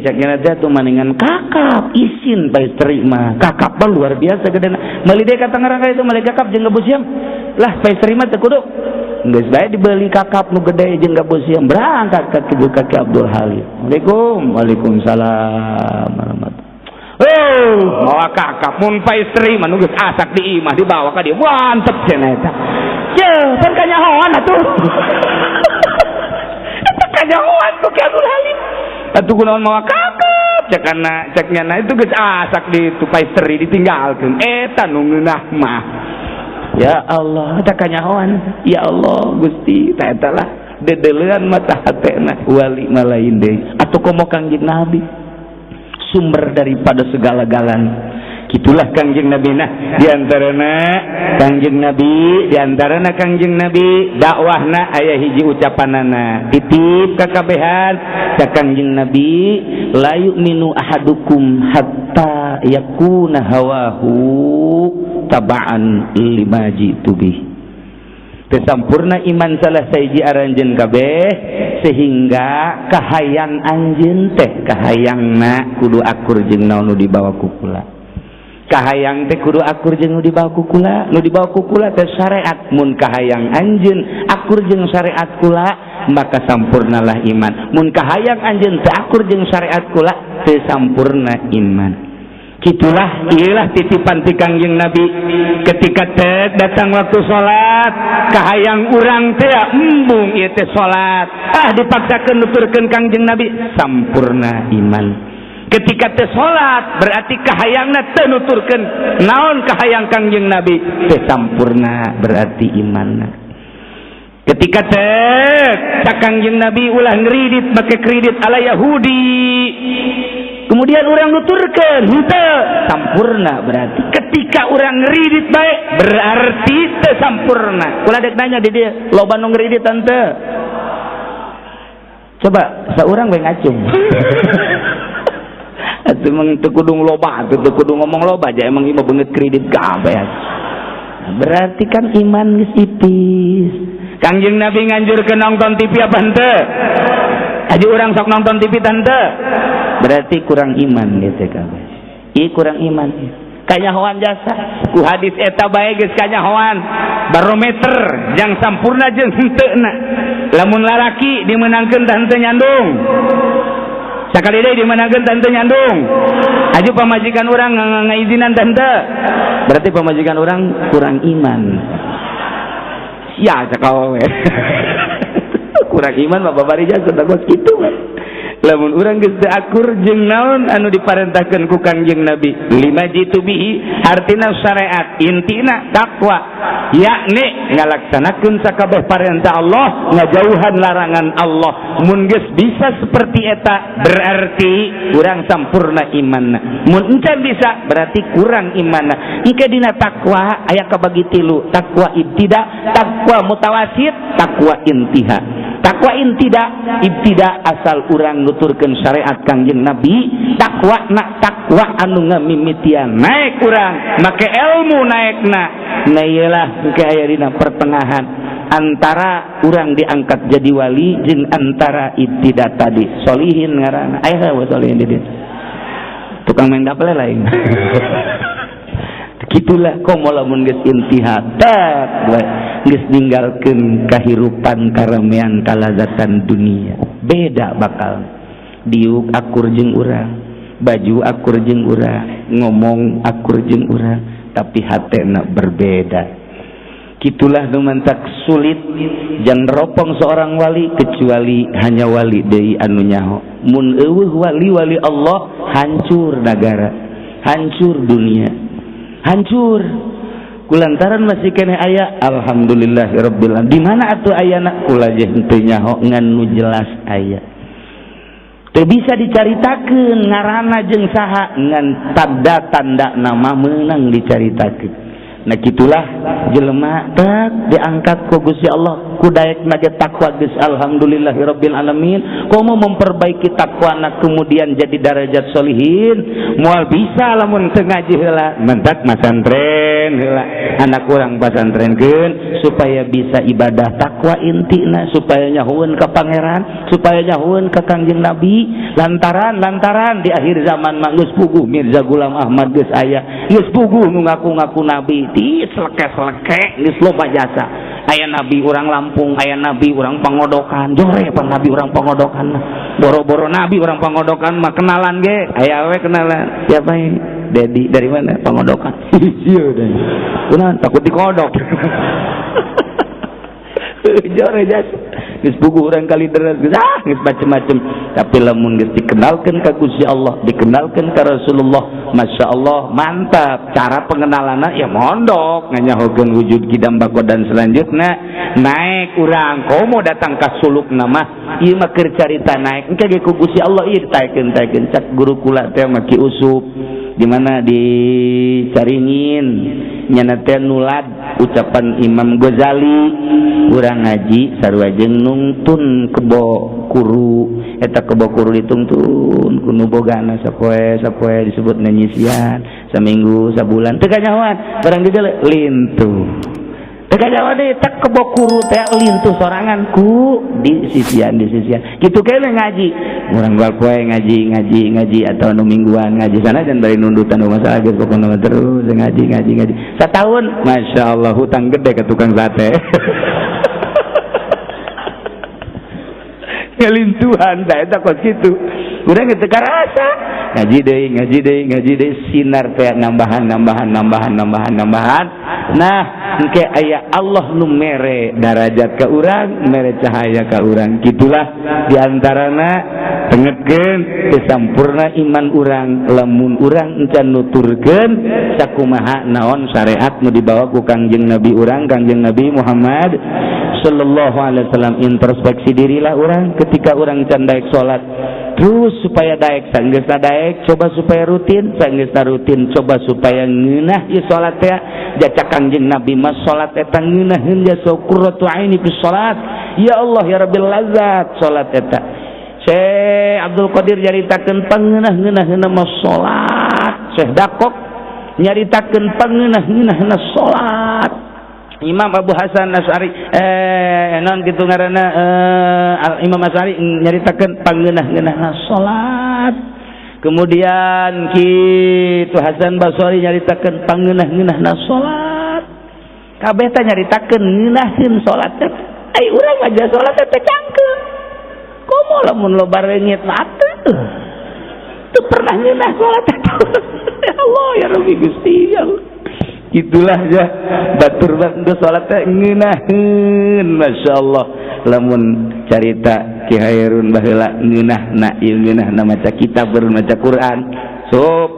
Speaker 3: caknya teh tuh maningan kakap isin pais teri mah. Kakap mah luar biasa gedena. Meuli deui ka Tangerang ka itu meuli kakap jeung gabus siam. Lah pais teri mah teu kudu. Geus bae dibeli kakap nu gede jeung gabus siam. Berangkat ka kitu ka Ki Abdul Halim. Waalaikum, waalaikumsalam warahmatullahi. Oh, mawa kakap mun pais teri mah nu geus asak di imah dibawa ka dieu. Mantep cenah eta. Ye, pan kanyahoan atuh. Kanyahoan ku Ki Abdul Halim. Atuh kunaon mawa kakap cekana ceknya na itu geus asak di tu pais teri ditinggalkeun. Eta nu ngeunah mah. Ya Allah, eta kanyahoan. Ya Allah, Gusti, ta eta lah dedelean mata hatena wali malain deui. Atuh komo Kangjeng Nabi. Sumber daripada segala-galanya. Gitulah Kangjeng Nabi nah diantarana Kangjeng Nabi, diantarana Kangjeng Nabi dakwahna aya hiji ucapanana titip kakabehan ca Kangjeng Nabi la yu'minu ahadukum hatta yakuna hawahu taba'an lima jitu bih. Teu sampurna iman salah sahiji aranjeun kabeh sehingga kahayang anjeun teh kahayangna kudu akur jeung naon nu dibawa ku kula. Kahayang teh kudu akur jeung nu dibawa ku kula, nu dibawa ku kula teh syariat. Mun kahayang anjeun akur jeung syariat kula maka sampurnalah iman. Mun kahayang anjeun teu akur jeung syariat kula teu sampurna iman. Kitulah iyalah titipan ti Kangjeng Nabi ketika teh datang waktu salat kahayang urang teh embung ieu teh salat ah dipaksakeun nuturkeun Kangjeng Nabi sampurna iman. Ketika teh salat berarti kahayangna teu nuturkeun naon kahayang Kangjeng Nabi teh sampurna berarti imanna. Ketika teh cak Kangjeng Nabi ulah ngredit make kredit ala Yahudi kemudian orang nuturkeun henteu sampurna berarti. Ketika orang ngredit bae berarti teu sampurna. Kula dek nanya di dieu loba nu ngredit henteu? Coba saurang we ngacung. Atuh emang teu kudu loba, atuh teu kudu ngomong loba aja emang ieu mah beungeut kredit kabeh. Berarti kan iman geus ipis. Kangjeng Nabi nganjurkeun nonton TV apa henteu? Haji urang sok nonton TV tante? Berarti kurang iman gitu kabeh. Ih kurang iman. Kanyahoan jasa. Ku hadis eta bae geus kanyahoan. Barometer jang sampurna jeung henteuna. Lamun lalaki dimenangkeun tah henteu nyandung. Sakali deui dimenangkeun tah henteu nyandung. Aju pamajikan urang ngaizinan tah henteu. Berarti pamajikan urang kurang iman. Sia cakawe. Kurang iman mah babari jasa tah kos kitu we. Lamun urang geus teu akur jeung naon anu diparentahkeun ku Kangjeng Nabi lima jitu bihi artina syariat intina takwa yakni ngalaksanakeun sakabeh parentah Allah ngajauhan larangan Allah. Mun geus bisa seperti eta berarti urang sampurna imanna. Mun encan bisa berarti kurang imanna. Engke dina takwa aya kabagi tilu, takwa ibtida, takwa mutawasit, takwa intiha. Takwa intida ibtida asal urang nuturkeun syariat Kangjeng Nabi, takwa nak takwa anu ngamimitian naik urang make ilmu naekna. Nah iyalah engke aya dina pertengahan antara urang diangkat jadi wali jeung antara ibtida tadi solihin ngaranna. Aya we solihin di dieu tukang main gaple lain. Kitulah komo lamun geus intiha tek geus ninggalkeun kahirupan karamean kalazatan dunia. Beda bakal diuk akur jeung urang, baju akur jeung urang, ngomong akur jeung urang, tapi hatena berbeda. Kitulah nu mantak sulit jang ropong seorang wali kecuali hanya wali deui anu nyaho. Mun eueuh wali-wali Allah hancur negara, hancur dunia, hancur. Kulantaran masih keneh aya, alhamdulillahirabbil alamin. Di mana atuh ayana? Kula je henteu nyaho, ngan nu jelas aya. Teu bisa dicaritakeun ngaranna jeung saha, ngan tanda-tanda nama meunang dicaritakeun. Nah gitulah jelema tak diangkat ku Gusti Allah ku daek nage takwa geus alhamdulillahirabbil alamin. Komo memperbaiki takwana kemudian jadi darajat solihin, moal bisa lamun teu ngaji heula, mentak masantren heula, anak urang pasantrenkeun supaya bisa ibadah takwa intina, supaya nyahueun ka pangeran, supaya nyahueun ka Kangjeng Nabi. Lantaran lantaran di akhir zaman mah geus puguh Mirza Ghulam Ahmad geus aya, geus puguh nu ngaku-ngaku nabi ti seleke-seleke geus loba jasa. Aya nabi urang Lampung, aya nabi urang Pangodokan, jore pan nabi urang Pangodokan. Boro-boro nabi urang Pangodokan mah kenalan ge aya we kenalan. Siapa ini? Dedi. Dari mana? Pangodokan. Iya deh. Kunaon takut dikodok. Jore jasa. Geus puguh urang Kalideres geus ah geus macem-macem. Tapi lamun geus dikenalkeun ka Gusti Allah, dikenalkeun ka Rasulullah, Masya Allah mantap. Cara pengenalanna ya mondok, nganyahokeun wujud kidam bako dan selanjutnya naik urang. Komo datang ka suluk nama, ieu mah keur carita naik. Engke ge ku Gusti Allah ieu ditaekeun-taekeun. Cak guru kula teh mah Ki Usup, di mana di Caringin, nyana teh nulad ucapan Imam Ghazali, urang ngaji sarua jeung nungtun kebo kuru. Eta kebo kuru ditungtun ku nu bogana sapoe sapoe, disebut nyisian saminggu sabulan teu kanyahoan, barang digele lintuh, teu kanyahoan deui. Tak kebo kuru teh lintuh sorangan ku di sisian, di sisian kitu kene ngaji urang unggal poe, ngaji ngaji ngaji atau nu mingguan ngaji sana dan bari nundutan masalah geus, pokona terus ngaji ngaji ngaji setahun, Masya Allah, hutang gede ke tukang sate ngelintuhan. Tah eta kos kitu urang teu karasa ngaji deui, ngaji deui, ngaji deui, sinar teh nambahan nambahan nambahan nambahan nambahan. Nah engke aya Allah nu mere darajat ka urang, mere cahaya ka urang. Kitulah diantarana tengetkeun teu sampurna iman urang lamun urang encan nuturkeun sakumaha naon syariat nu dibawa ku Kangjeng Nabi urang, Kangjeng Nabi Muhammad sallallahu alaihi wasallam. Introspeksi dirilah urang ketika urang can daek salat, terus supaya daek, sanggeusna daek coba supaya rutin, sanggeusna rutin coba supaya ngeunah ieu salat teh. Jacak Kangjeng Nabi mah salat eta ngeunaheun jasa qurratu aini fi salat. Ya Allah ya Rabbil lazat salat eta. Syekh Abdul Qadir nyaritakeun pangeunah-ngeunaheunna mah salat. Syekh Dakok nyaritakeun pangeunah-ngeunaheunna salat. Imam Abu Hasan Asy'ari non kitu ngaranna, Imam Asy'ari nyaritakeun pangeunah-ngeunaheunna salat. Kemudian kitu Hasan Basri nyaritakeun pangeunah-ngeunaheunna salat. Kabeh teh nyaritakeun ngeunaheun salat teh. Ai urang aja salat teh cangkeung. Komo lamun loba reungit mah teu. Teu pernah ngeunah salat teh. Ya Allah ya Rabbi Gusti ya Allah. Itulah ya batur geus salat teh ngeunaheun, masyaallah. Lamun carita Ki Hairun baheula ngeunahna ieu, ngeunahna maca kitab, maca Quran. Sup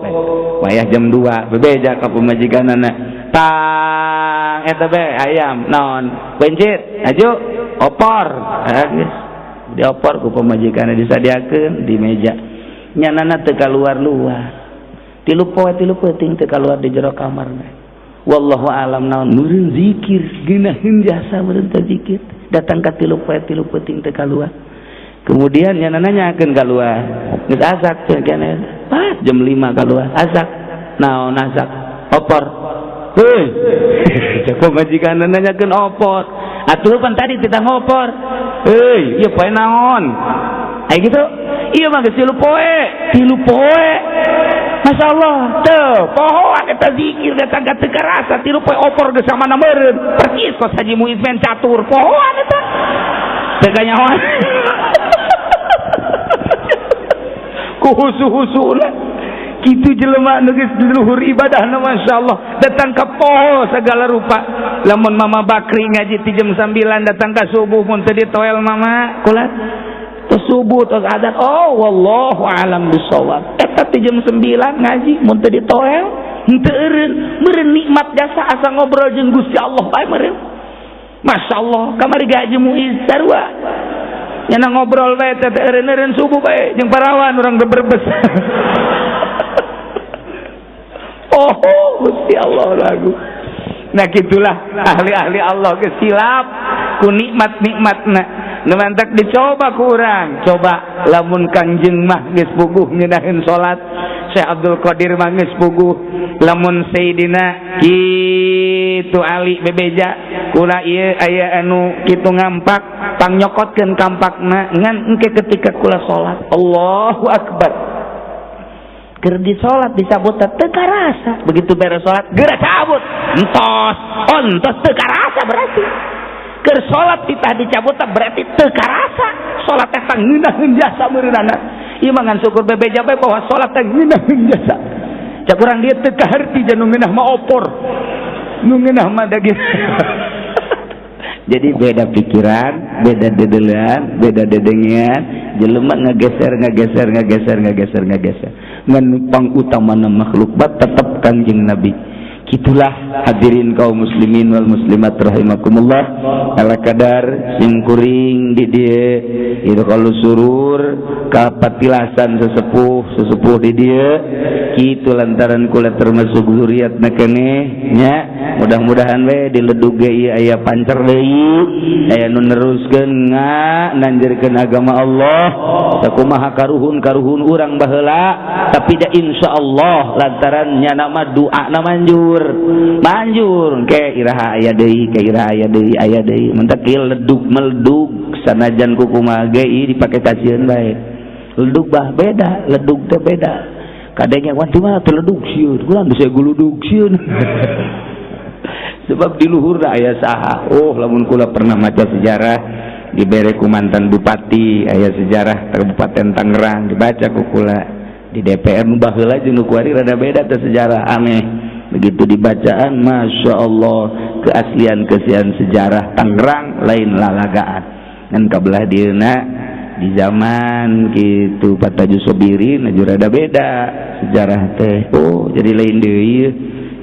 Speaker 3: wayah jam 2 bebeja ka pamajikanana, tang eta be ayam naon pencit aju opor, geus diopor ku pamajikanna, disadiakeun di meja. Nyanana teu kaluar-luar 3 poe 3 peuting teu kaluar di jero kamarna. Wallahu alam naon, meureun zikir geunaheun jasa, meureun teh zikir. Datang ka 3 poe 3 peuting teu kaluar. Kemudian nyanana nyakeun kaluar geus asak cenah, pas jam 5 kaluar asak naon, asak opor. Heuy, cek pamajikanna nanyakeun opor, atuh pan tadi titah ngopor. Heuy, ieu poe naon ai kitu? Ieu mah geus 3 poe 3 poe. Masya Allah, tuh, pohoan eta zikir datang ka teu karasa 3 poe opor geus samana meureun. Percis kos Haji Muiz main catur, pohoan eta. Teu kanyahoan. Ku husu-husuna. Kitu jelema nu geus luhur ibadahna, Masya Allah, datang ka poho segala rupa. Lamun Mama Bakri ngaji ti jam 9 datang ka subuh mun teu ditoel mama kulat. Subuh terus adzan, oh wallahu alam bisawab. Eta ti jam 9 ngaji mun teu ditoel Henteu eureun, meureun nikmat jasa asa ngobrol jeung Gusti Allah bae meureun. Masya Allah, kamari ge Haji Muiz sarua. Nyana ngobrol bae teh eureun-eureun subuh bae jeung parawan urang Brebes. Oh, Gusti Allah lagu. Nah gitulah ahli-ahli Allah geus silap ku nikmat-nikmatna. Nu mantak dicoba ku urang. Coba lamun Kangjeng mah geus puguh ngeunaheun salat, Syekh Abdul Qadir mah geus puguh, lamun Sayyidina kitu Ali bebeja kula ieu aya anu kitu ngampak pangnyokotkeun kampakna ngan engke ketika kula salat Allahu Akbar. Keur di salat dicabut teu karasa, begitu beres salat geura cabut entos, entos teu karasa berarti. Keur salat titah dicabut berarti teu karasa. Salat teh ngeunaheun jasa meureunana. Ieu mah ngan syukur bebeja bae bahwa salat teh ngeunaheun jasa. Cak urang dieu teu kaharti jeung nu ngeunah mah opor. Nu ngeunah mah daging. Jadi beda pikiran, beda dedelean, beda dedengean, jelema ngageser ngageser ngageser ngageser ngageser. Ngan pang utamana makhluk bat tetep Kangjeng Nabi. Gitulah hadirin kaum muslimin wal muslimat rahimakumullah. Ala kadar simkuring di dieu itu kalau surur kapatilasan sesepuh sesepuh di dieu kitu lantaran kula termasuk zuriat keneh nya. Mudah-mudahan we di ledug ge ieu aya pancer deui, aya nu neruskeun nanjerkeun agama Allah. Sakumaha karuhun-karuhun urang baheula, tapi da insyaallah lantaran nya nama doa na manjur manjur ke iraha aya deui, ke iraha aya deui, aya deui mentak ieu ledug meledug sanajan kukumaha ge ieu dipake kasieun bae. Ledug bah beda, ledug teh beda. Kadangnya wah di mana teh ledug sieun, kurang bisa guludug sieun. Sebab di luhur aya saha. Oh, lamun kula pernah maca sejarah dibere ku mantan bupati, aya sejarah Kabupaten Tangerang dibaca ku kula di DPR nu baheula jeung nu kuari rada beda teh sejarah aneh. Begitu dibacaan, Masya Allah, keaslian-keaslian sejarah Tangerang lain lalagaan. Ngan kabelah dieuna di zaman kitu Pataju Sobirin aju rada beda sejarah teh. Oh, jadi lain deui.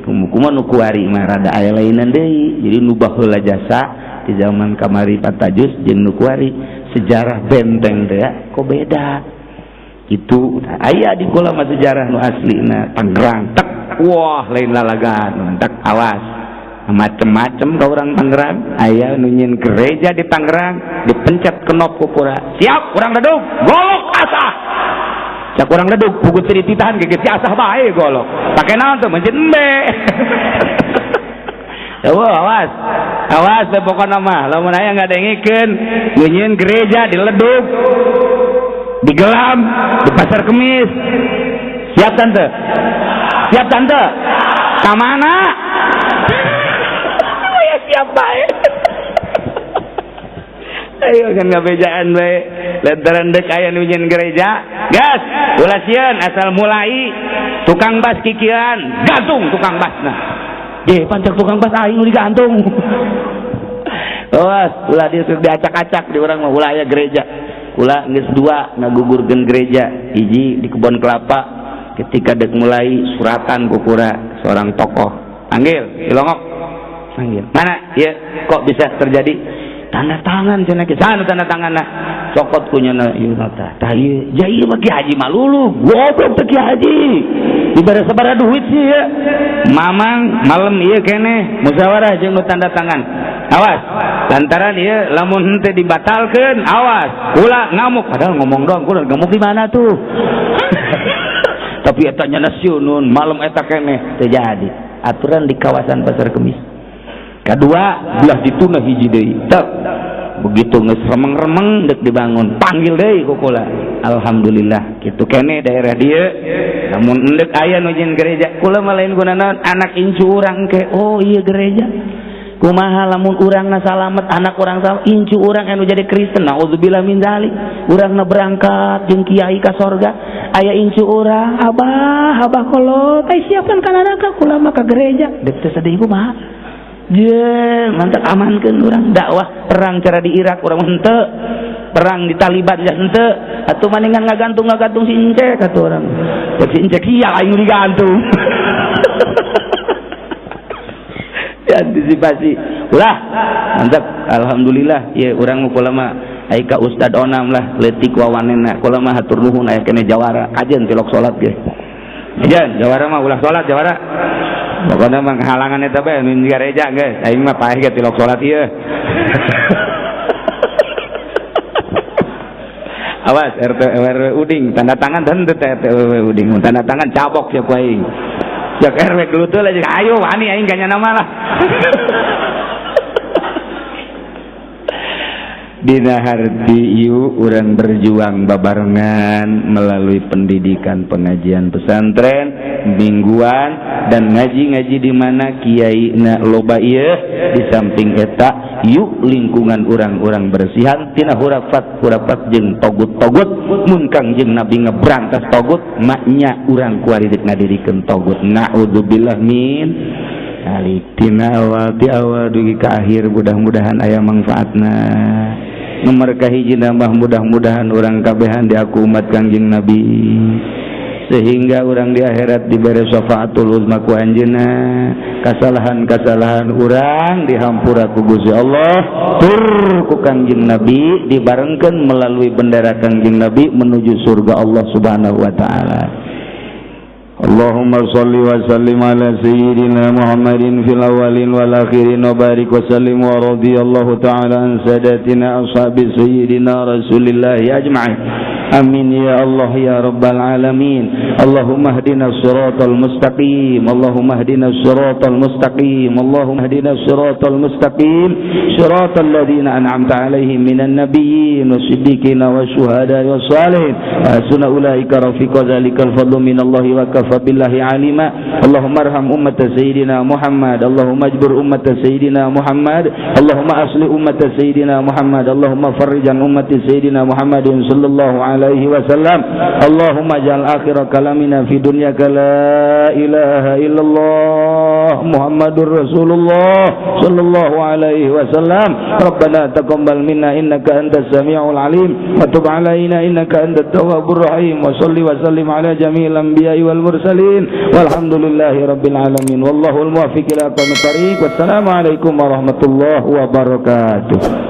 Speaker 3: Kumaha nu kuari mah rada aya lainan deui. Jadi nu baheula jasa di zaman kamari Patajus jeung nu kuari sejarah benteng teh kok beda. Itu aya di kula mah sejarah nu aslina Tangerang tek. Wah, lain lalagaan, tek awas. Macem-macem ka urang Tangerang, aya nu nyieun gereja di Tangerang dipencet kenop ku kura. Siap urang ledug, golok asah. Cak urang ledug puguh teu dititahan ge geus asah bae golok. Pake naon tuh mencet embe. Wah, awas. Awas teh pokona mah lamun aya ngadengikeun nyieun gereja di ledug, digelam di Pasar Kemis. Siap tante? Siap tante? Ka mana? Oh ya siap bae. Ayo kan ngabejaan bae. Lantaran dek aya nu nyieun gereja, gas, ulah sieun asal mulai tukang bas kikian, gantung tukang basna. Ye, pancak tukang bas aing nu digantung. Awas, ulah dia diacak-acak di urang mah ulah aya gereja. Kula geus dua ngagugurkeun gereja, hiji di kebon kelapa ketika dek mulai suratan kukura seorang tokoh. Panggil, cilongok. Panggil. Mana? Ya, kok bisa terjadi? Tanda tangan cenah ke sana tanda tanganna. Cokot ku nya ieu tah. Tah ieu, ja ieu mah Ki Haji malulu. Goblok teh Ki Haji. Dibere sabaraha duit sih ya. Mamang malam ieu keneh musyawarah jeung nu tanda tangan. Awas, lantaran ieu lamun henteu dibatalkeun, awas, kula ngamuk. Padahal ngomong doang, kula ngamuk di mana tuh? Tapi eta nya sieun malam eta keneh teu jadi. Aturan di kawasan Pasar Kemis. Kedua, belah dituna hiji deui. Tek. Begitu geus remeng-remeng dek dibangun, panggil deui ku kula. Alhamdulillah, kitu keneh daerah dieu. Lamun endek aya nu nyieun gereja, kula mah lain gunana anak incu urang ke. Oh, iya gereja. Kumaha lamun urangna salamet, anak urang salamet, incu urang anu jadi Kristen, naudzubillah min dzalik. Urangna berangkat jeung kiai ka sorga, aya incu urang, abah, abah kolot, ai siapkan ka neraka kula mah ka gereja. Dek teh sedih kumaha? Ye, mantap amankeun urang dakwah perang cara di Irak urang henteu. Perang di Taliban ya henteu. Atuh maningan ngagantung-ngagantung si Incek atuh urang. Cek si Incek sia aing digantung. Diantisipasi. Ulah, mantap. Alhamdulillah ya urang kula mah ai ka Ustad Onam lah leutik wawanena kula mah hatur nuhun aya keneh jawara kajen tilok salat ge. Kajen jawara mah ulah salat jawara. Pokona mah halangan eta bae nu gareja geus aing mah paeh ge tilok salat ieu. Awas RT RW Uding tanda tangan dan RT RW Uding tanda tangan cabok ya ku aing. Jak RW gelutul aja ayo wani aing ganya nama lah. Dina harti yuk urang berjuang babarengan melalui pendidikan pengajian pesantren mingguan dan ngaji-ngaji di mana kiai na loba ieu di samping eta yuk lingkungan urang-urang bersihan tina hurafat-hurafat jeung togut-togut mun Kangjeng Nabi ngebrantas togut maknya urang kuari deuk ngadirikeun togut naudzubillah min alik tina awal ti awal dugi ka akhir mudah-mudahan aya manfaatna. Nomor kahiji nambah mudah-mudahan urang kabehan diaku umat Kangjeng Nabi sehingga urang di akhirat diberi syafaatul uzma ku anjeunna, kasalahan-kasalahan urang dihampura ku Gusti Allah tur ku Kangjeng Nabi dibarengkeun melalui bendera Kangjeng Nabi menuju surga Allah Subhanahu wa taala.
Speaker 2: Allahumma salli wa sallim ala sayyidina Muhammadin fil awwalin wal akhirin wa barik wa sallim wa radiyallahu ta'ala an sadatina ashabi sayyidina Rasulillahi ajma'in.
Speaker 3: Amin ya Allah ya Rabbal alamin. Allahumma hdina siratal mustaqim. Allahumma hdina siratal mustaqim. Allahumma hdina siratal mustaqim. Siratal ladzina an'amta alaihim minan nabiyyin wasiddiqina wasyuhada'i wassalihin. Hasuna ulaika rafiqa dzalikal fadlu minallahi wa kafa billahi alima. Allahumma arham ummata sayyidina Muhammad. Allahumma ajbur ummata sayyidina Muhammad. Allahumma asli ummata sayyidina Muhammad. Allahumma farrijan ummati sayyidina Muhammadin sallallahu alaihi wasallam. Allahumma ja'al akhira kalamina fi dunyaka la ilaha illallah Muhammadur Rasulullah sallallahu alaihi wasallam. Rabbana taqabbal minna innaka antas samiul alim wa tub alaina innaka antat tawwabur rahim wa salli wa sallim ala jami'il anbiya'i wal mursalin walhamdulillahi rabbil alamin. Wallahul muwaffiq ila aqwamit thariq. Wassalamu alaikum warahmatullahi wabarakatuh.